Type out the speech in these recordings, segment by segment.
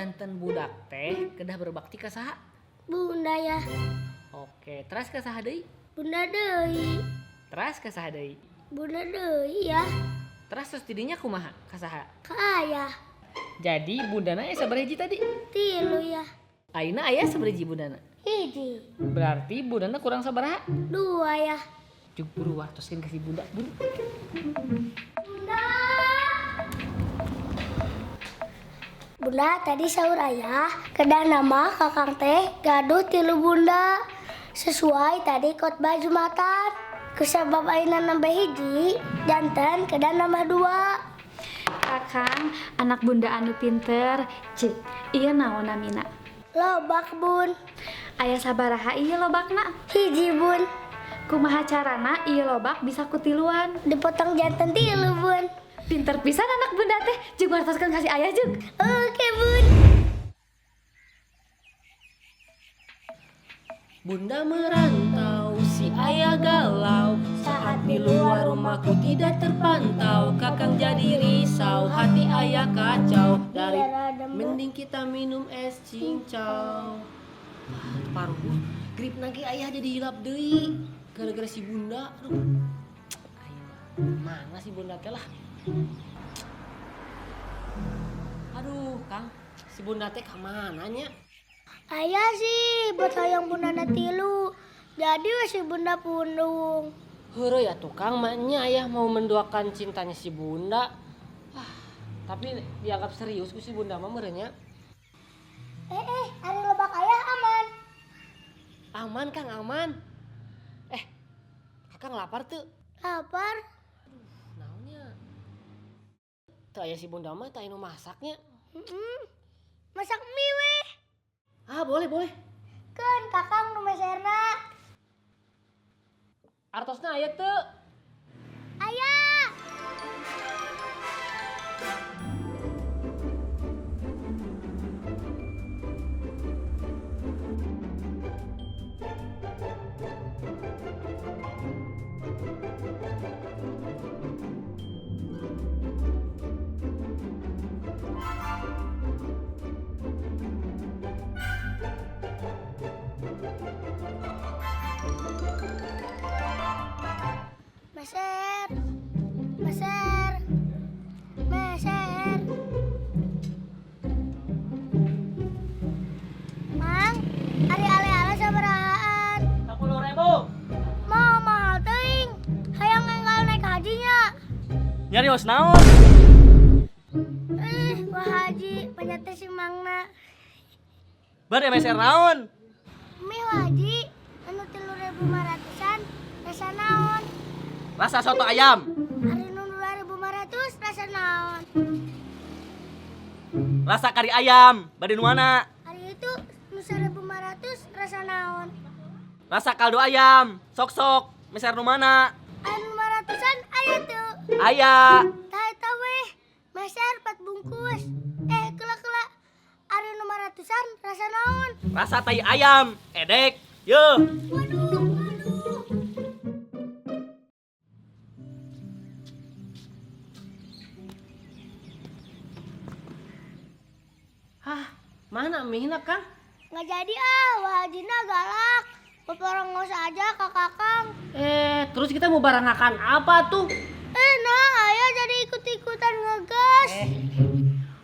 Janten budak teh kedah berbakti ka saha? Bunda ya. Oke, teras ka saha deui? Bunda deui. Teras ka saha deui? Bunda deui ya. Teras terus tidinya kumaha? Ka saha? Ka ayah. Jadi bundana aya sabaraha hiji tadi? 3 ya. Ayeuna aya sabaraha hiji bundana? Hiji. Berarti bundana kurang sabaraha? 2 ya. Jug buru wartoskeun ka si bunda, buru. Bunda. Bunda tadi sahur ayah, kedah nama kakang teh gaduh 3 bunda. Sesuai tadi khotbah Jumatan. Kusabab ayeuna nambah hiji, janten kedah nambah 2. Kakang, anak bunda anu pinter, cik, iya naon namina? Lobak bun. Aya sabaraha ieu lobakna? Hiji bun. Kumaha carana ieu lobak bisa kutiluan? Dipotong janten 3 bun. Pinter pisan anak bunda teh, jeung wartoskeun ka si ayah jeung. Oke bun. Bunda merantau, si ayah galau. Saat di luar rumahku tidak terpantau, kakang jadi risau, hati ayah kacau. Dari mending kita minum es cincau. Ah, paruh, grip nage ayah jadi hilap deui gara-gara si bunda. Aduh, ayah, mana si bunda teh lah? Aduh, Kang, si bunda teh kemana nya? Ayah sih buat hayang bundana 3, jadi we si bunda pundung. Heureuy atuh Kang, maknya ayah mau menduakan cintanya si bunda. Ah, tapi dianggap serius ku si bunda mah meureun nya. Ari lobak ayah aman. Aman Kang, aman. Kakang lapar teu? Lapar. Aduh, naonnya? Teu aya si bunda mah teu aya nu masaknya. Masak mie weh. Ah, boleh, boleh. Keun kakang nu meserna. Artosna aya teu? Aya. Meser, meser, meser. Mang, ari ale-ale sabarahaan? 10.000. Mau mahal teuing. Hayang enggal naik hajinya. Nyarios naon? Wah haji, penyate si mangna. Bade meser naon? Mie wah haji, anu 3.500-an, rasa naon? Rasa soto ayam. Ari nu 2.500 rasa naon? Rasa kari ayam, bade nu mana? Ari itu nu 1.500 rasa naon? Rasa kaldu ayam, sok-sok, meser nu mana? Ari nu 500-an aya teu? Aya. Tah eta weh, meser 4 bungkus. Kela-kela. Ari nu 500-an rasa naon? Rasa tai ayam, edek, yeuh. Waduh, waduh. Hah, mana mie-na, Kang? Nggak jadi ah, wah hajina galak. Bapak ngos aja ke kakang. Terus kita mau barengakan apa tuh? Nah, ayah jadi ikut-ikutan ngegas.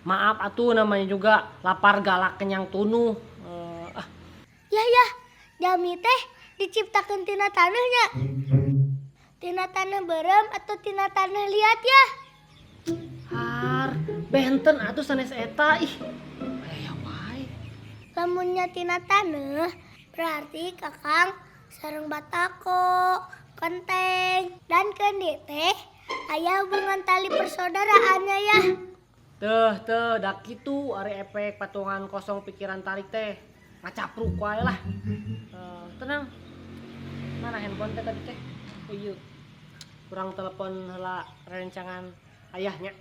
Maaf atuh, namanya juga lapar galak kenyang tunuh. Ah. Ya, ya, jami teh diciptakan tina tanahnya. Tina tanah berem atau tina tanah liat ya? Har, benten atuh sanes eta ih. Aya wae. Lamunnya tina tanah berarti kakang sareng batako, kenteng, dan kendi teh aya hubungan tali persaudaraannya ya. Teuh, teuh, dak kitu ari efek patungan kosong pikiran tarik teh. Ngacapruk wae lah. Tenang. Mana handphone teh tadi teh? Oh iya. Kurang telepon heula rencangan ayahnya.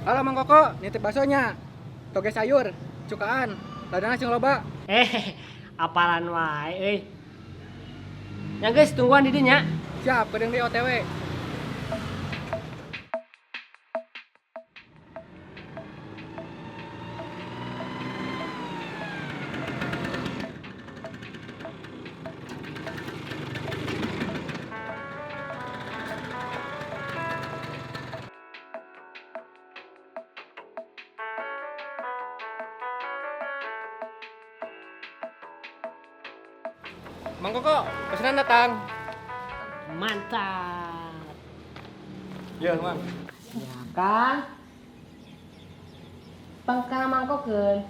Halo Mang Koko, nitip baksonya. Toge sayur, cukaan, ladangnya sing loba. Apalan wae euy. Ya guys, tungguan di dinya. Siap, bedeng di OTW. Mang Koko, pesanan datang. Mantap. Ya, Mang. Ya kan? Pangkana mangkokeun.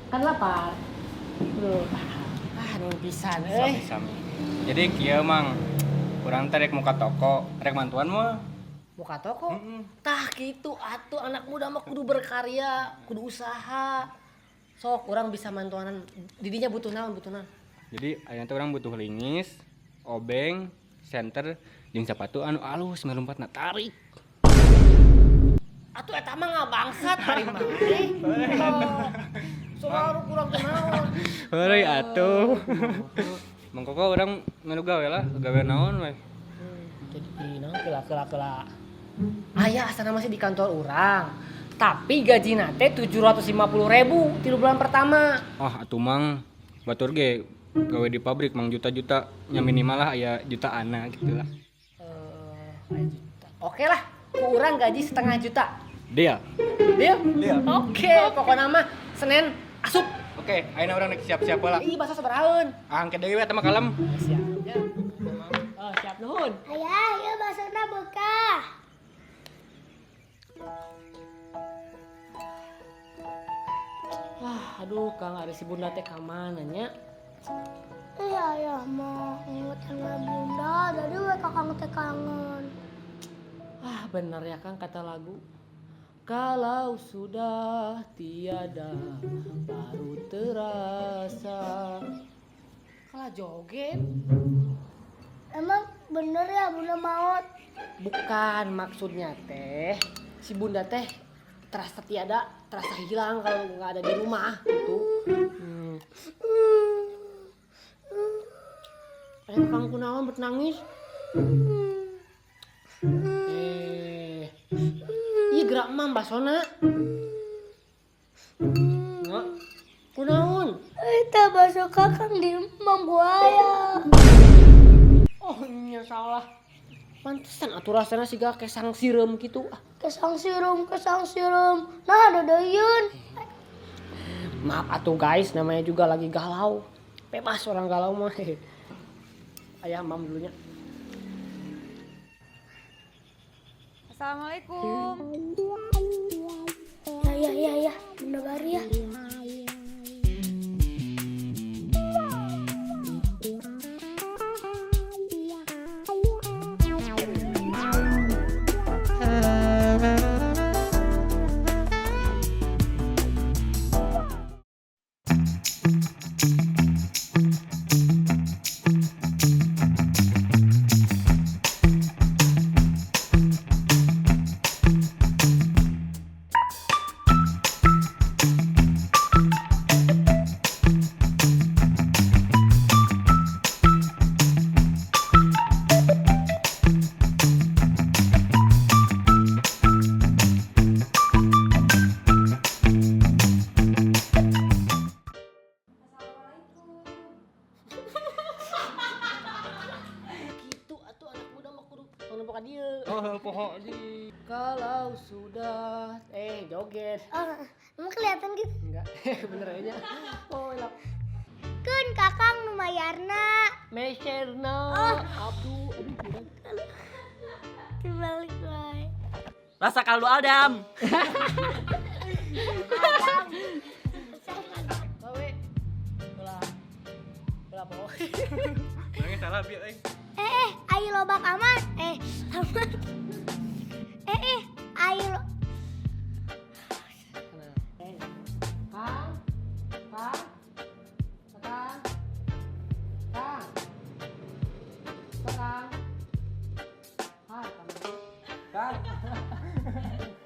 Kan lapar. Bro. Ah, nuhun pisan euy. Sami-sami. Jadi kieu Mang, urang teh rek muka toko, rek mantuan mah. Muka toko? Tah gitu atuh anak muda mah kudu berkarya, kudu usaha. Sok urang bisa mantuanan. Didinya butuh naon, butuh naon. Jadi ayeuna teh urang butuh lingis, obeng, senter, jeung sepatu anu alus melumpatna tarik. Atuh eta mah ngabangsat ari maneh. Soal kurang kunaon. Heureui atuh. Mang Koko urang nganu gawe lah, gawe naon we. Jadi naon kela kela kela. Aya asana masih di kantor urang. Tapi gajina teh 750.000 3 bulan pertama. Ah atuh Mang, batur ge gawe di pabrik Mang juta-juta nya minimal lah aya jutaan gitu lah. Aya juta. Oke lah, ku urang gaji 0,5 juta. Deal. Deal? Deal. Oke, pokoknya mah Senin asup. Oke, ayeuna urang rek siap-siap heula. Ih, bahasa sabarahaeun. Ah, engke deui we eta mah kalem. Siap. Ya. Oh, siap nuhun. Ayah, ieu basona beukah. Wah, aduh Kang, ada si Bunda teh ka mana nya? Iya, ayah mah ingetan Bunda, jadi we kakang teh kangen. Ah, bener ya Kang kata lagu. Kalau sudah tiada baru terasa. Kalah joget. Emang bener ya Bunda maut? Bukan maksudnya teh, si Bunda teh terasa tiada, terasa hilang kalau nggak ada di rumah gitu. Kang kunaon bet nangis? Ih gerak mam basona. Nggak. Kunaon? Eta baso kakang di mam buaya. Oh nya salah. Pantesan atuh rasana siga kesang sireum kitu. Kesang sireum, kesang sireum. Nah ada deuyun. Maaf atuh guys, namanya juga lagi galau. Bebas orang galau mah. Ayah mam dulunya. Assalamualaikum. Ya ya ya ya, Bunda baru ya. Kalau sudah joget. Oh, emang kelihatan gitu? Enggak, bener aja. Oh, elap. Keun kakang nu mayarna. Meserna. Oh. Aduh, aduh. Dibalik wae. Rasa kaldu Adam. Bawe. Bola. Bola poho. Orangnya salah bieu euy. Ayo lobak aman. Aman. Ayo lo. Kang, Kang, Kang, Kang, Kang, Kang, Kang.